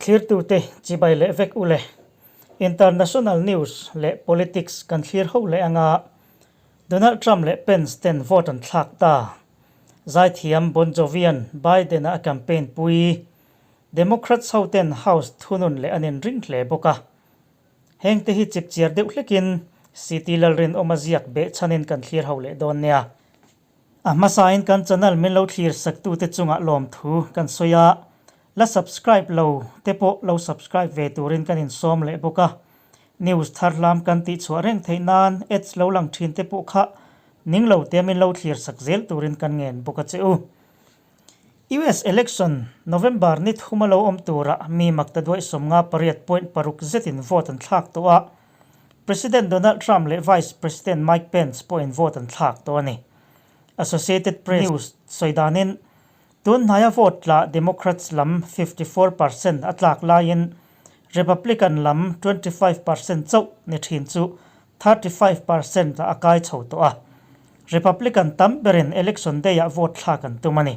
Thlirtute chibai leh vek ule. International news leh politics kan thlir ho leh anga Donald Trump leh Pence ten vote an thlak ta. Zaithiam Bon Jovi-a'n Biden-a a campaign pui. Democrats ho ten House thunun leh an inring hle bawk a. Hengte hi chipchiar deuh hlekin CT Lalrinawma ziak behchhanin kan thlir ho leh dawn nia. A hmasain kan channel min lo thlir saktute chungah lawmthu kan sawi a, la subscribe lo te pawh lo subscribe ve turin kan insawm leh bawk a. News thar hlam kan tihchhuah reng theih nan ads lo lang thin te pawh kha ning lo te min lo thlir sak zel turin kan ngen bawk a che u. US election November ni thuma lo awm turah mi maktaduaih 58.6 zetin vote an thlak tawh a, President Donald Trump leh Vice President Mike Pence pawhin vote an thlak tawh a ni. Associated Press News sawi danin, tun hnaia vote tla Democrats lam 54% a tlak laiin Republican lam 25% chauh ni thin chu 35% ah a kai chho tawh a. Republican tam berin election day-ah vote thlak an tum a ni.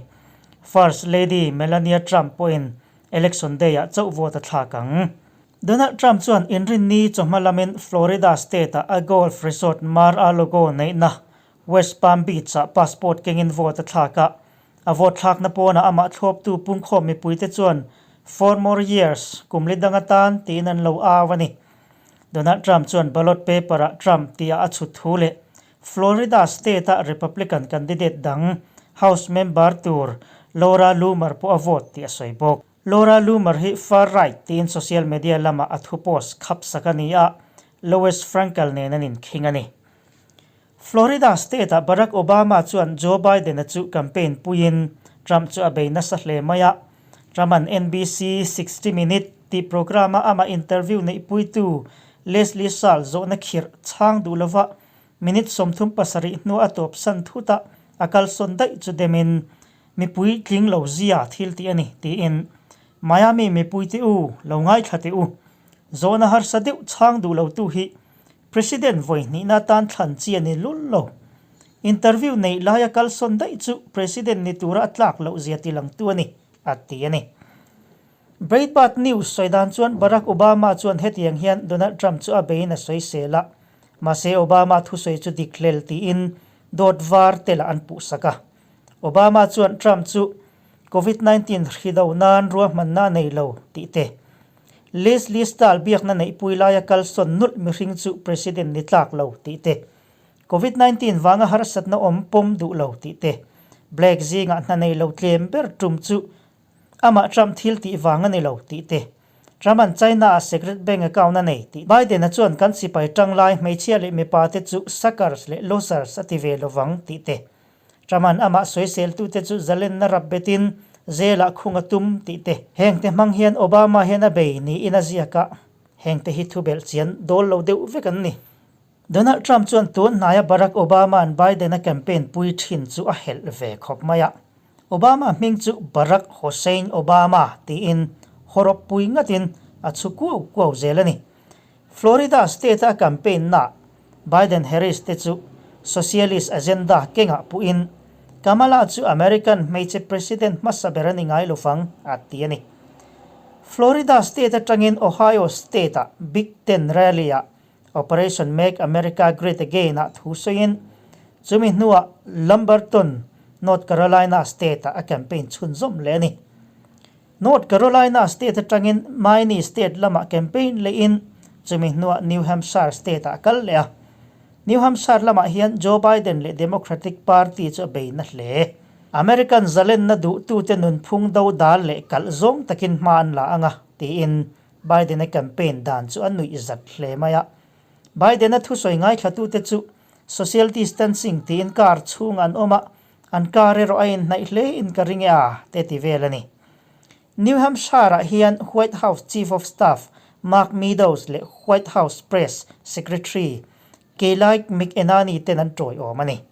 First Lady Melania Trump pawhin election day-ah chauh vote a thlak ang. Donald Trump chuan Inrinni chawhma lamin Florida state-a a golf resort Mar-a-Lago neihna West Palm Beach-ah passport kengin vote a thlak a. A vote thlakna pawnah amah thlawptu pungkhawm mipuite chuan Four more years, kum li dang atan, tiin an lo au a ni. Donald Trump chuan ballot paper-ah Trump tia a chhut thu leh Florida state-a Republican candidate dang House member tur Laura Loomer pawh a vote tih a sawi bawk. Laura Loomer hi far right tiin social media lamah a thu post khap sak a ni a, Lois Frankel nen an inkhing a ni. Florida state-ah Barack Obama chuan Joe Biden-a chu campaign puiin Trump chu a bei nasa hle mai a. Trump-a'n NBC 60 Minute tih program-a amah interview neihpuitu Leslie Sahl zawhna khirh chhang duh lova minute 37 hnua a tawpsan thut a, a kalsawn daih chu demin Mipui tling lo zia thil tih a ni, tiin Miami mipuite u lo ngaithla teh u. Zawhna harsa deuh chhang duh lotu hi President vawi hnihna atan thlan chi a ni lul lo. Interview neih laia kalsawn daih chu President ni tura a tlak loh zia tilangtu a ni, a ti a ni. Breitbart News sawi dan chuan Barack Obama chuan hetiang hian Donald Trump chu a beiin a sawisel a, mahse Obama thusawi chu dik hlel tiin dawt var te lah an puhsak a. Obama chuan Trump chu Covid 19 hri do nan ruahmanna a nei lo tih te, Leslie Stahl biakna neihpui laia kalsawn nulh mihring chu President ni tlak lo tih te, Covid 19 vanga harsatna awm pawm duh lo tih te, Black zingah hna nei lo tlem ber tum chu Amah Trump thil tih vang a ni lo tih te, Trump-a'n China-ah secret bank account a nei tih Biden-a chuan kan sipai tanglai hmeichhia leh mipa te chu suckers leh losers a ti ve lovang tih te, Trump-a'n amah sawiseltute chu zalenna rap betin jail-ah khung a tum tih te. Hengte hmang hian Obama hian a bei niin a ziak a, hengte hi thu belh chian dawl lo deuh vek an ni. Donald Trump chuan tun hnaia Barack Obama-a'n Biden-a campaign pui thin chu a helh ve khawp mai a. Obama hming chu Barack Hossein Obama tiin hawrawp pui ngatin a chhu kuau kuau zel a ni. Florida state-a a campaign-naah Biden-Harris te chu socialist agenda kengah puhin Kamala chu American hmeichhe president hmasa ber a ni ngai lovang a ti a ni. Florida state atangin Ohio state-ah Big Ten rally-ah Operation Make America Great Again-ah thu sawiin, chumi hnuah Lumberton, North Carolina state-ah a campaign chhunzawm leh a ni. North Carolina state atangin Maine state lamah campaign lehin, chumi hnuah New Hampshire state-ah a kal leh a. New Hampshire lamah hian Joe Biden leh Democratic Party chu a bei na hle. American zalenna duhtute nunphung do dal leh kalh zawng takin hma an la ang a, tiin Biden-a campaign dan chu a nuih zat hle mai a. Biden-a thusawi ngaithlatute chu social distancing tiin car chhung an awm a, an car erawh a inhnaih hle in ka ring e a, te ti vel a ni. New Hampshire-ah hian White House Chief of Staff Mark Meadows leh White House Press Secretary Kayleigh McEnany ten an tawiawm a ni.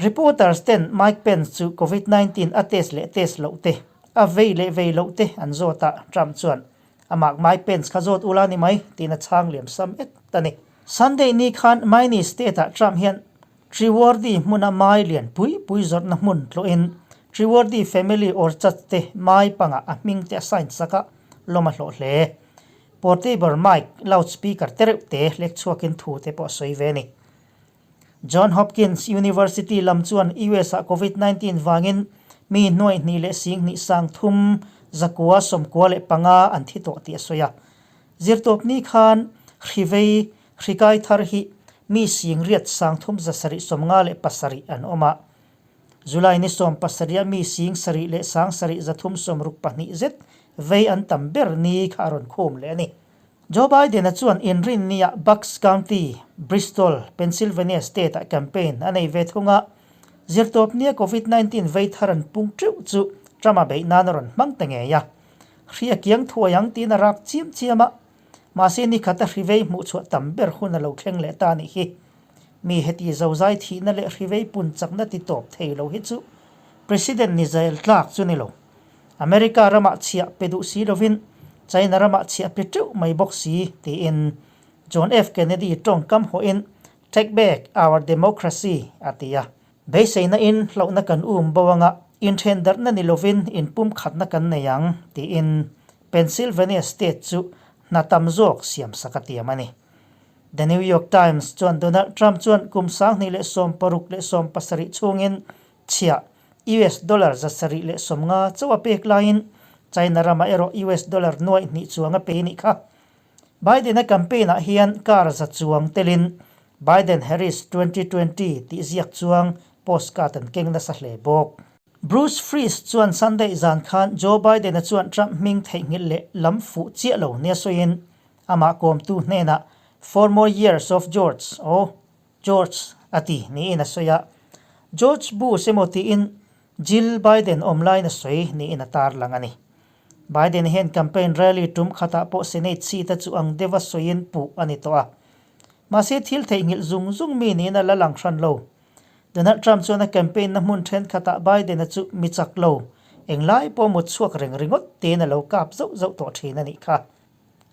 Reporters ten Mike Pence chu Covid 19 a test leh test loh te, a vei leh vei loh te an zawt a, Trump chuan, Amah Mike Pence kha zawt ula ni mai, tiin a chhang liam sam et a ni. Sunday ni khan Maine state-ah Trump hian Treworthy hmuna mai lian pui pui zawrhna hmun tlawhin Treworthy family orchard te mai pangah a hming te a sign sak a, lawm a hlawh hle. Portable mic, loudspeaker te reuh te hlek chhuakin thu te pawh a sawi ve a ni. John Hopkins University lam chuan US ah Covid 19 vangin mi hnuai hnih leh sing hnih sang thum zakua sawmkua leh panga an thi tawh tih a sawi a. Zirtawpni khan hrivei hrikai thar hi mi sing riat sang thum zasarih 57 an awm a. July ni 17 a mi sing sarih leh sang sarih zathum 62 zet vei an tam ber ni kha a rawn khum leh a ni. Joe Biden-a chuan inrinniah Bucks County, Bristol, Pennsylvania state-ah campaign a nei ve thung a, zirtawpnia Covid 19 vei thar an pung teuh chu Trump-a beih nan a rawn hmang ta ngei a. Hri a kiang thuai ang tiin a rak chiam chiam a, mahse ni khata hri vei hmuh chhuah tam ber hun a lo thleng leh ta a nih hi. Mi heti zozai thihna leh hri vei pun chakna ti tawp thei lo hi chu President ni zel tlak chu ni lo. America ramah chhiah pe duh si lovin China ramah chhiah pe teuh mai bawk si tiin John F. Kennedy tawngkam hawhin Take back our democracy a ti a. Beiseina in hlauhna kan um bo anga inthen darhna ni lovin inpumkhatna kan nei ang tiin Pennsylvania state chu hna tam zawk siamsak a tiam a ni. The New York Times chuan Donald Trump chuan kum 2016 leh 17 chhungin chhiah US dollar 750 chauh a pek laiin China ramah erawh US dollar nuaih hnih chuang a pe nih kha. Biden-a campaign-ah hian car za chuang telin Biden-Harris 2020 tih ziak chuang postcard an keng nasa hle bawk. Bruce Fries chuan Sunday zan khan Joe Biden-a chuan Trump hming theihnghilh leh lam fuh chiah lo nia sawiin amah kawmtu hnenah Four more years of George, oh, George a ti niin a sawi a. George Bush emaw tiin Jill Biden awm laiin a sawi niin a tarlang a ni. Biden hian campaign rally tum khatah pawh Senate seat a chu ang deuha sawiin puh a ni tawh a. Mahse thil theihnghilh zung zung mi niin a la lang hran lo. Donald Trump chuan a campaign na hmun thenkhatah Biden-a chu mi chak lo, englai pawh mut chhuak reng ringawt tiin a lo kap zauh zauh tawh thin a nih kha.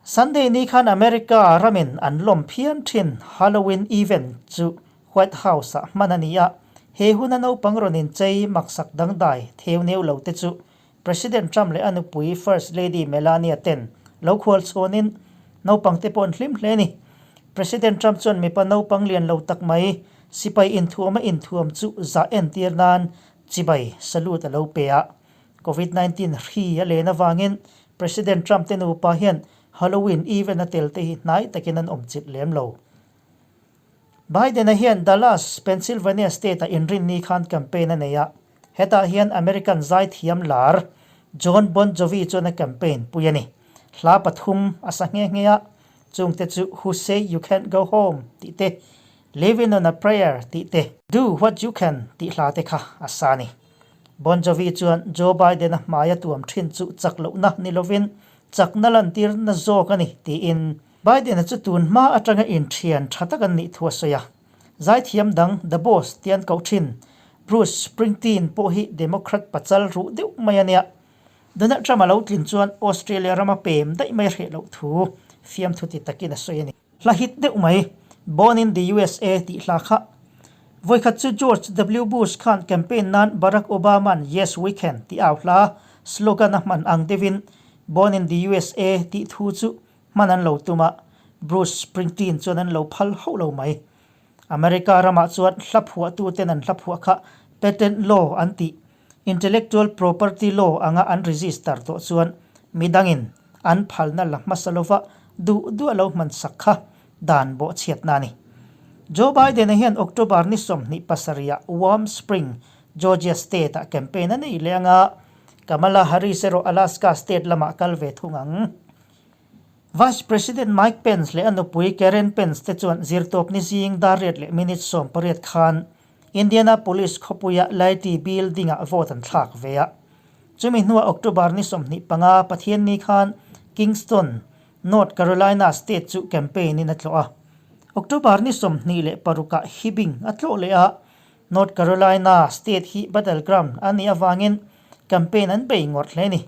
Sunday ni khan America ramin an lawm phian thin Halloween event chu White House-ah hman a ni a, he huna naupang rawn inchei maksak dangdai theu neu lo te chu President Trump leh a nupui First Lady Melania ten lo khual chhawnin naupang te pawh an hlim hle a ni. President Trump chuan mipa naupang lian lo tak mai sipai inthuama inthuam chu zah entir nan chibai salute a lo pe a. Covid 19 hri a len avangin President Trump te nupa hian Halloween event a tel te hi hnai takin an awm chilh lem lo. Biden-a hian Dallas, Pennsylvania state-ah inrinni khan campaign a nei a, hetah hian American zaithiam lar Jon Bon Jovi chuan a campaign pui a ni. Hla pathum a sa nghe nghe a, chungte chu Who Say You Can't Go Home tih te, Livin' on a Prayer tih te, Do What You Can tih hla te kha a sa a ni. Bon Jovi chuan Joe Biden-a hmaia tuam thin chu chak lohna ni lovin chakna lantirna zawk a ni tiin Biden-a chu tun hma atanga inthian tha tak an nih thu a sawi a. Zaithiam dang The Boss tih an koh thin Bruce Springsteen pawh hi Democrat pachal ruh deuh mai a nia. Donald Trump a lo tlin chuan Australia rama pem daih mai hreh loh thu fiamthu ti takin a sawi a ni. Hla hit deuh mai, Born in the usa tih hla kha. Vawikhat chu George W. Bush khan campaign nan Barack Obama-a'n Yes we can tih au hla slogan a hman ang deuhin Born in the usa tih thu chu hman an lo tum a, Bruce Springsteen chuan an lo phal hauh lo mai. America ramah chuan hla phuahtuten an hla phuah kha patent law an tih, intellectual property law anga an register tawh chuan midangin an phalna la hmasa lova duh duh a lo hman sak kha dan bawhchhiatna a ni. Joe Biden-a hian October ni 27 ah Warm Spring, Georgia state-ah campaign a nei leh anga Kamala Harris erawh Alaska state lamah kal ve thung ang. Vice President Mike Pence leh a nupui Karen Pence te chuan zirtawpni zing dar riat leh minute 18 khan Indianapolis khawpuia Laity Building-ah vote an thlak ve a. Chumi hnuah October ni 25 Pathianni khan Kingston, North Carolina state chu campaign-in a tlawh a. October ni 26 ah Hibbing a tlawh leh a, North Carolina state hi battleground a nih avangin campaign an bei ngawrh hle a ni.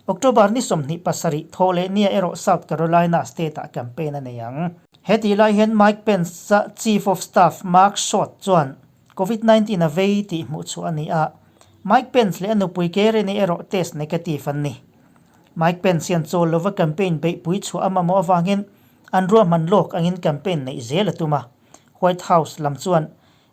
October ni 27 thawh leh nia erawh South Carolina state-ah campaign a nei ang. He tih lai hian Mike Pence-a Chief of Staff Mark Short chuan Covid 19 a vei tih hmuh chhuah a ni a, Mike Pence leh a nupui Karine erawh test negative an ni. Mike Pence hian chawl lova campaign beihpui chhuah a mamawh avangin an ruahman lawk angin campaign neih zel a tum a. White House lam chuan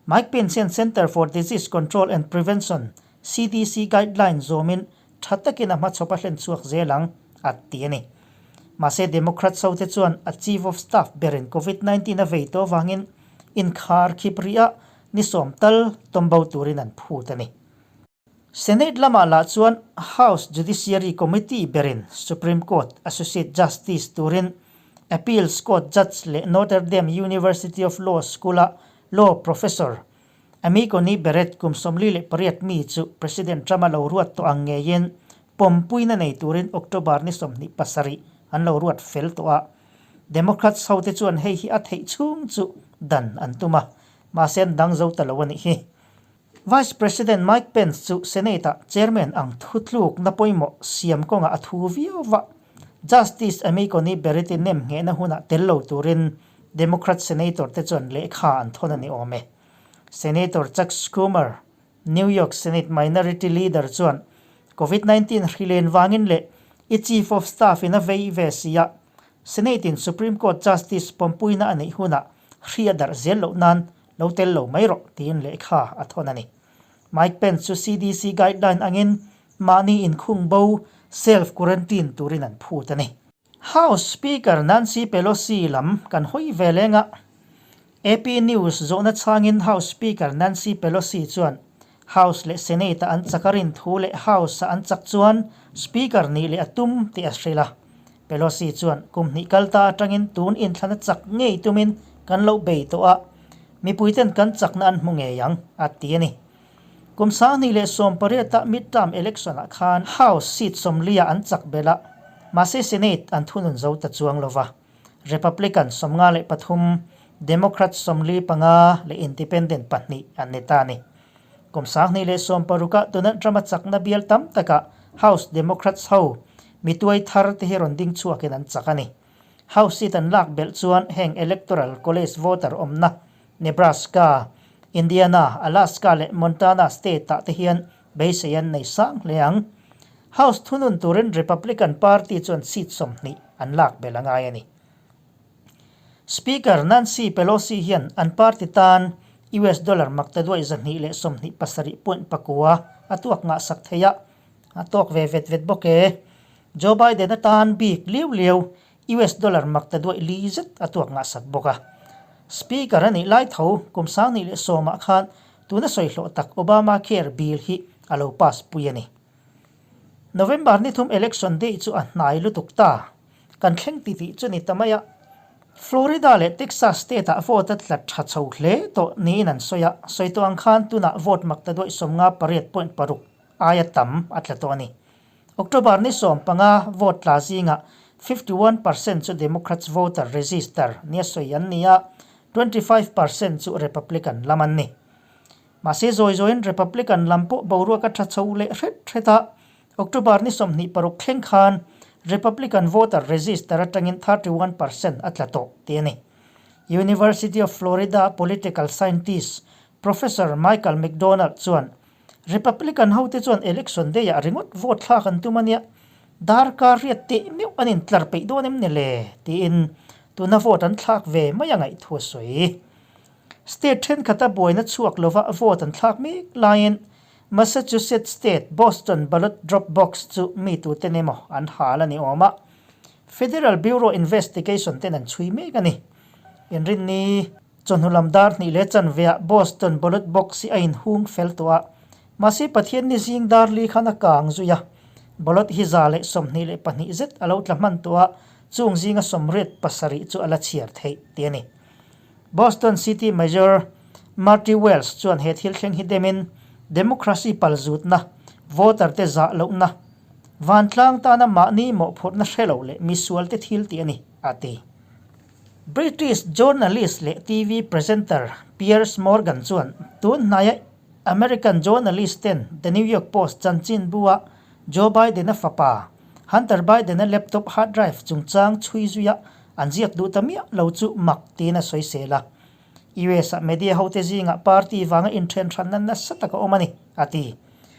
Mike Pence hian Center for Disease Control and Prevention, CDC, guideline zawmin tha takin a hmachhawp a hlen chhuak zel ang, a ti a ni. Mahse Democrats hote chuan a Chief of Staff berin Covid 19 a vei tawh avangin inkhar khip rih a ni sawm tal tawmbo turin an phut a ni. Senate lamah lah chuan House Judiciary Committee berin Supreme Court Associate Justice turin Appeals Court Judge leh Notre Dame University of Law School-a Law Professor Amy Coney Barrett kum 48 mi chu President Trump-a lo ruat tawh ang ngeiin pawmpuina nei turin October ni 27 an lo ruat fel tawh a. Democrats hote chuan hei hi a theih chhung chu dan an tum a, mahse an dang zo ta lo a nih hi. Vice President Mike Pence chu Senate-ah Chairman ang thutlukna pawimawh siam kawngah a thu viau va. Justice Amy Coney Barrett-i nem nghehna hunah tel lo turin Democrat Senator te chuan lehkha an thawn a ni awm e. Senator Chuck Schumer, New York Senate Minority Leader chuan Covid 19 hri len vangin leh i Chief of Staff in a vei ve si a, Senate in Supreme Court Justice pawmpuina a neih hunah hri a darh zel loh nan Lo tel lo mai rawh, tiin lehkha a thawn a ni. Mike Pence chu CDC guideline angin mahni inkhung bo, self-quarantine, turin an phut a ni. House Speaker Nancy Pelosi lam kan hawi ve leng a, AP News zawhna chhangin House Speaker Nancy Pelosi chuan House leh Senate-a an chak a rin thu leh House-a an chak chuan Speaker nih leh a tum tih a hrilh a. Pelosi chuan kum hnih kal ta atangin tun inthlana chak ngei tumin kan lo bei tawh a, mipuiten kan chakna an hmu ngei ang, a ti a ni. Kum 2018-a midterm election-ah khan House seat 40-ah an chak belh a, mahse Senate an thunun zo ta chuang lo va. Republican 53, Democrat 45 leh Independent pahnih an ni ta a ni. Kum 2016-ah Donald Trump-a chakna bial tam takah House Democrats ho mi tuai thar te hi rawn ding chhuakin an chak a ni. House seat an lak belh chuan heng Electoral College voter awmna Nebraska, Indiana, Alaska leh Montana state-ah te hian beisei an nei sang hle ang. House thunun turin Republican Party chuan seat 20 an lak belh a ngai a ni. Speaker Nancy Pelosi hian an party tan US dollar maktaduai 227.9 a tuak ngahsak thei a, a tawk ve vet vet bawk e. Joe Biden a tan bik liu liu US dollar maktaduai li zet a tuak ngahsak bawk a. Speaker a nih lai tho kum 2010 ah khan tuna sawi hlawh tak Obamacare bill hi a lo pass pui a ni. November ni thum election day chu a hnai lutuk ta. Kan thleng ti tih chu ni ta mai a. Florida leh Texas state ah vote a tla tha chho hle tawh niin an sawi a, sawi tawh ang khan tunah vote makta duaih 58.6 aia tam a tla tawh a ni. October ni 15 vote tla zingah 51% chu Democrats voter register nia sawi an ni a, 25% chu Republican lam an ni. Mahse zawi zawiin Republican lam pawh boruak a tha chho leh hret hret a, October ni 26 thleng khan Republican voter register atangin 31% a tla tawh tih a ni. University of Florida political scientist Professor Michael McDonald chuan Republican hote chuan election day-ah ringawt vote thlak an tum a nia, darkar riat teh meuh an intlar peih dawn em ni le? tiin tuna vote an thlak ve mai a ngaihthu a sawi. State thenkhat a buaina chhuak lova vote an thlak mek laiin Massachusetts State Boston ballot drop box chu mi tuten emaw an hal a ni awm a, Federal Bureau Investigation ten an chhui mek a ni. Inrinni chawhnu lam dar hnih leh chanveah Boston ballot box hi a inhung fel tawh a, mahse Pathianni zing dar li khan a kang zui a, ballot hi 122 zet a lo tla hman tawh a, chung zinga 87 chu a la chhiar theih tih a ni. Boston City Mayor Marty Wells chuan he thil thleng hi demin democracy palzutna, voter te zah lohna, vantlang tana mahni mawhphurhna hre lo leh misual te thil tih a ni, a ti. British journalist leh TV presenter Piers Morgan chuan tun hnaia American journalist ten The New York Post chanchinbu-a Joe Biden-a fapa Hunter Biden-a laptop hard drive chungchang chhui zuia an ziak duh ta miah lo chu mak tiin a sawisel a. US-ah media hote zingah party vanga inthen hranna nasa tak a awm a ni, a ti.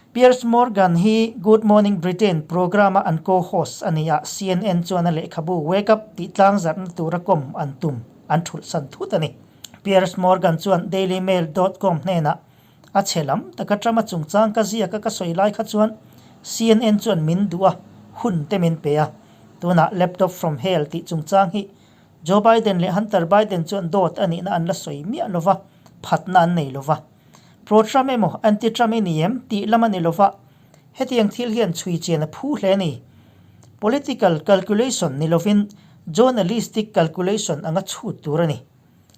Piers Morgan hi Good Morning Britain programme-a an co-host a ni a, CNN chuan a lehkhabu Wake Up tih tlangzarhna tura kawm an tum an thulhsan thut a ni. Piers Morgan chuan Dailymail dot com hnenah, A chhe lam taka Trump-a chungchang ka ziak a ka sawi lai kha chuan CNN chuan min duh a, hun te min pe a. Tunah Laptop from Hell tih chungchang hi Joe Biden leh Hunter Biden chuan dawt a nihna an la sawi miah lo va, phatna an nei lo va. Pro-Trump emaw anti-Trump i ni em tih lam a ni lo va, hetiang thil hian chhui chian a phu hle a ni. Political calculation ni lovin journalistic calculation anga chhut tur a ni.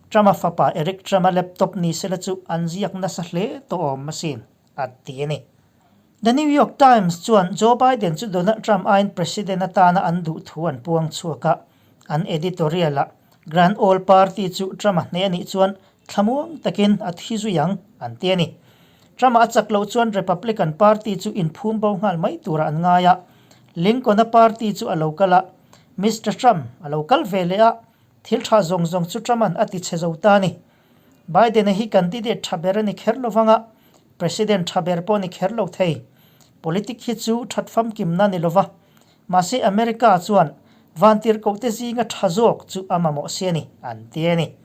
Trump-a fapa Eric Trump-a laptop ni sela chu an ziak nasa hle tawh awm asin, a ti a ni. The New York Times chuan Joe Biden chu Donald Trump aiin President atana an duh thu an puang chhuak a, an editorial-ah Grand Old Party chu Trump-a hneh a nih chuan Thlamuang takin a thi zui ang, an ti a ni. Trump-a a chak loh chuan Republican Party chu inphum bo nghal mai turah an ngai a. Lincoln-a party chu a lo kal a, Mister Trump a lo kal ve leh a, thil tha zawng zawng chu Trump-a'n a ti chhe zo ta a ni. Biden-a hi candidate tha ber a ni kher lo vang a, President tha ber pawh a ni kher lo thei. Politic hi chu that famkimna a ni lo va, mahse America chuan vantirhkohte zinga tha zawk chu a mamawh si a ni, an ti a ni.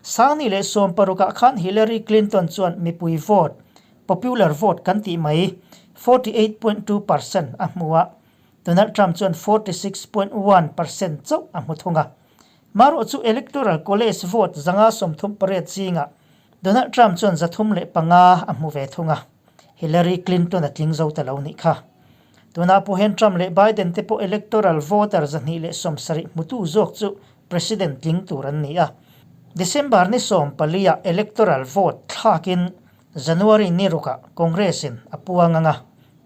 Sangni leh sawmparukah khan Hillary Clinton chuan mipui vote, popular vote kan tih mai, 48.2 percent a hmu a, Donald Trump chuan 46.1 percent chauh a hmu thung a. Marawh chu Electoral College vote 538 zingah Donald Trump chuan 305 a hmu ve thung a, Hillary Clinton a tling zo ta lo nih kha. Tunah pawh hian Trump leh Biden te pawh electoral voter 270 hmutu zawk chu President tling tur an ni a. December ni sawmpaliah electoral vote thlakin January ni rukah Congress in a puang ang a,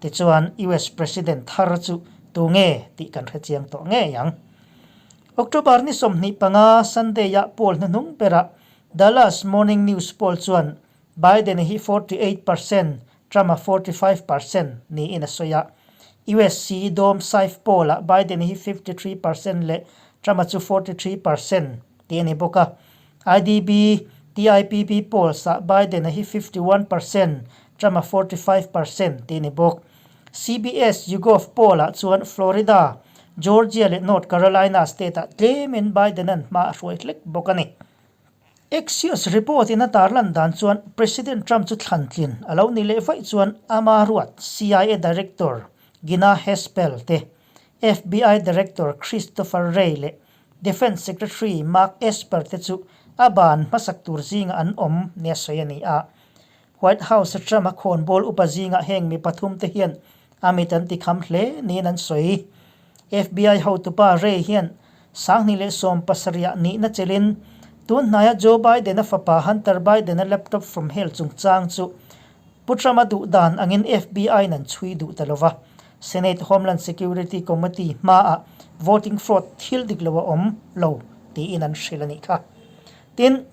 tichuan US President thar chu tu nge tih kan hre chiang tawh ngei ang. October ni 25 Sunday-ah poll hnuhnung berah Dallas Morning News poll chuan Biden-a hi 48 percent, Trump-a 45 percent niin a sawi a. USC dawm Saif poll-ah Biden-a hi 53 percent leh Trump-a chu 43 percent tih a ni bawk a. IDB, TIPP polls-ah Biden-a hi 51 percent, Trump-a 45 percent tih a ni bawk. CBS YouGov poll-ah chuan Florida, Georgia leh North Carolina state-ah tlemin Biden-a'n hma a hruai hlek bawk a ni. Axios report in a tarlan dan chuan President Trump chu thlantlin a lo ni leh vaih chuan ama ruat CIA Director Gina Haspel te, FBI Director Christopher Wray leh Defence Secretary Mark Esper te chu a ban hmasak tur zingah an awm nia sawi a ni a. White House-a Trump-a khawnbawl upa zingah heng mi pathum te hian a mit an tikham hle niin an sawi. FBI hotupa Wray hian 2017 ah nihna chelin tun hnaia Joe Biden-a fapa Hunter Biden-a laptop from hell chungchang chu Pu Trump-a duh dan angin FBI-in an chhui duh ta lova, Senate Homeland Security Committee hmaah voting fraud thil dik lo a awm lo tiin an hrilh a nih kha. Tin,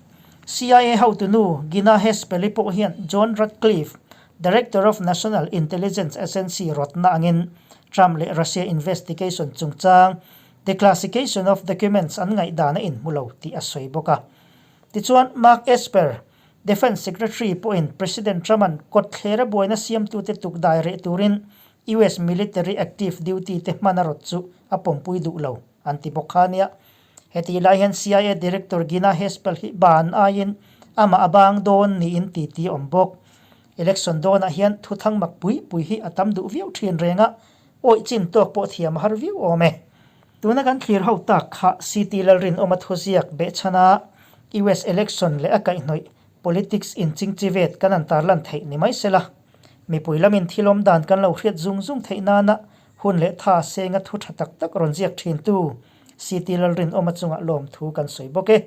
CIA hotunu Gina Haspel-i pawh hian John Ratcliffe, Director of National Intelligence Agency rawtna angin Trump leh Russia investigation chungchang declassication of documents an ngaihdan a inhmu lo tih a sawi bawk a. Tichuan, Mark Esper, Defence Secretary pawhin President Trump-a'n kawtthlera buaina siamtute tuk dai reh turin US military active duty te hman a rawt chu a pawmpui duh lo an ti bawk kha nia. Hetih lai hian CIA Director Gina Haspel hi ban aiin amah a bang dawn niin titi a awm bawk. Election dawnah hian thuthang mak pui pui hi a tam duh viau thin reng a, awih chin tawk pawh thiam a har viau awm e. Tuna kan thlir ho tak kha CT Lalrinawma thuziak behchhana US election leh a kaihhnawih politics inchingchivet kan an tarlan theih ni mai sela. Mipui lamin thil awm dan kan lo hriat zung zung theih nana hun leh tha senga thu tha tak tak rawn ziak thintu CT Lalrinawma chungah lawmthu kan sawi bawk e.